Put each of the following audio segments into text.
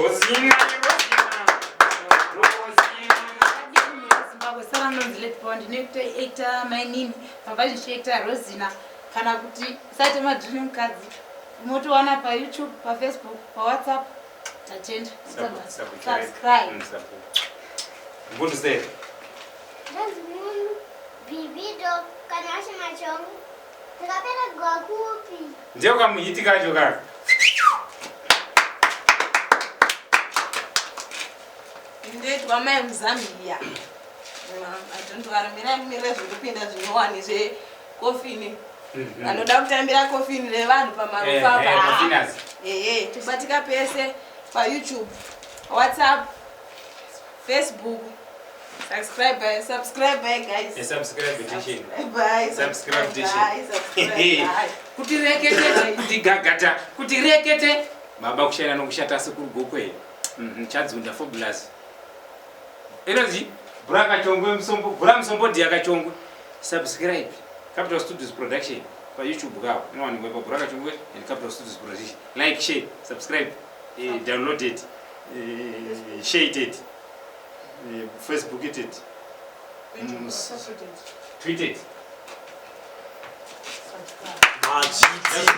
Rosina, Rosina, Rosina. Zimbabwe sara ndonzi Lady Power ndinoita mainini pamba ndichiita Rosina kana kuti saite madhiri nemukadzi motowana paYouTube, paFacebook, paWhatsApp. Tatenda. Subscribe. Mbundu sei? Ndonzi munhu bhibido kana asina chongo ndakapera gwakupi. Ndiyo kamuhiti kacho kaka. Ndoitwa mai muZambia. Adon't worry, mirai mumirire zvekupinda zvinyowani zvekofini. Vanoda kutambira kofini revanhu pamarufa Eh, eh, apa. kofinas. Ehe, tobatika pese paYouTube, WhatsApp, Facebook. Subscribe, subscribe guys. Eh, subscribe edition. Subscribe, Subscribe edition. subscribe. Kuti rekete, kuti gagata, kuti rekete. Baba kushaina nokushata sekuru gokwe. Chadzunda fobulus. Inonzi Bra Kachongwe Musombo, Bra Musombo Dia Kachongwe. Subscribe. Capital Studios Production pa YouTube kapo. Inowanikwa pa Bra Kachongwe and Capital Studios Production. Like, share, subscribe, download it, share it, Facebook it, tweet it. Madzviti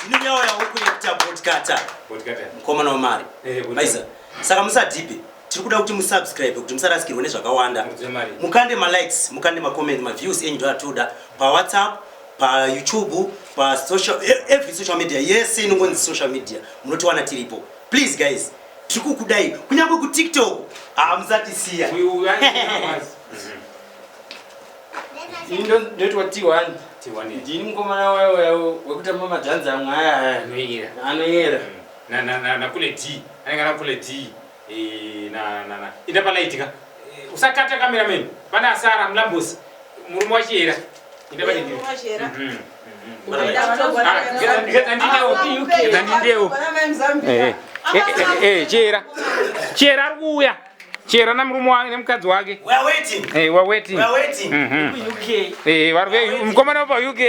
ndinonyawo yawokuekta bodkata. Bodkata. Mukomana wamari. Bodkata. Maiza saka musadhipe, tiri kuda kuti musubscribe kuti musarasikirwe nezvakawanda. Mudze mari. Mukande malikes, mukande macomment, maviews enyu ndoatoda paWhatsApp, paYouTube, pasocial every social media yese inongonzi social media munotiwana tiripo. Please guys, tiri kukudai kunyange kuTikTok hamusatisiya. Ini ndoitwa T1. T1. Ndini mukomana wayo wekutamba madhanzi amwe aya aya. Anoyera. Anoyera. Na na na na kule D. Anenge ana kule D. Na na na. Ida palaitika. Usakata cameraman. Pana asara mlambosi. Murume wachiyera. Ida pale. Murume wachiyera. Ah, ngeza ndindewo. Ngeza ndindewo. Vana mai muZambia. Chiyera. Chiyera ari kuuya. Chiyera namurume wake nemukadzi wake. We are waiting. We are waiting. We are waiting. UK. Vari mukomana wepa UK.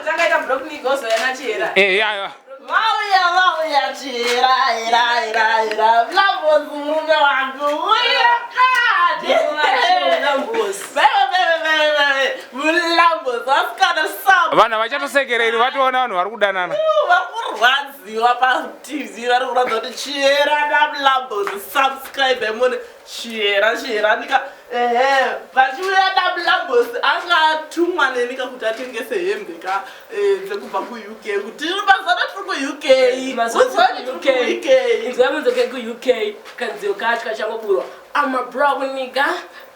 Tangaita broke nigga ozoya nachiyera. Aiwa. Vauya, vauya chiyera, era, era, era. Mlambozi murume wangu. Uya kadi. Vaiva, vaiva, vaiva, vaiva. Mlambozi vasikana sabo. Vanhu havachatosekereri, vatoona vanhu vari kudanana. Vakurwadziwa paTV, vari kuratidza kuti Chiyera naMlambozi. Subscribe emone Chiyera, Chiyera nika ehe vachiuya naMlambozi angatumwa nenika kuti atengese hembe ka dzekubva kuUK, kuti tiri mazana tiri kuUK. Mazuva Uziva kuUK. kuti tiri kuUK. Inzwa munzoke kuUK kadziyo kacho kachangoburwa. I'm a brown nigga,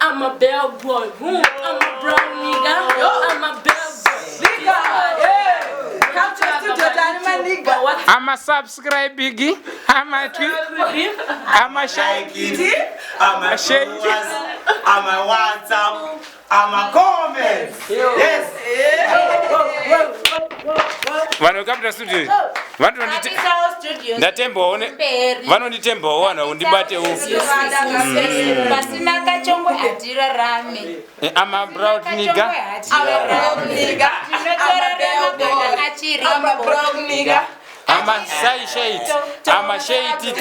I'm a bell boy. I'm a brown nigga, I'm a bell boy. Nigga, eh, Capture Studio tani maniga. Ama subscribe, ama tweet, ama share. Like it, ama Share. followers, ama WhatsApp, ama comments. Yes. Vanhu veCapital Studio vanotondite Capital Studios. Ndatembawo Mberi. vanonditembawo vanhu undibatewo. Pasina Kachongwe hatirarame. Ama brown nigga. Hatirarame. Tinotorarama kana achiripo. Broke nigga. Ama sai shade, ama shade,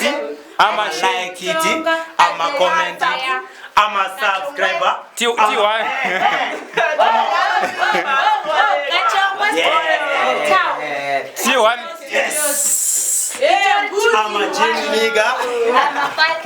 ama shade. Like it, ama comment it, ama subscriber. T T1. Kachongwe. Yeah. T1. Yes. Eh, good. Ama gym nigga. Ama five.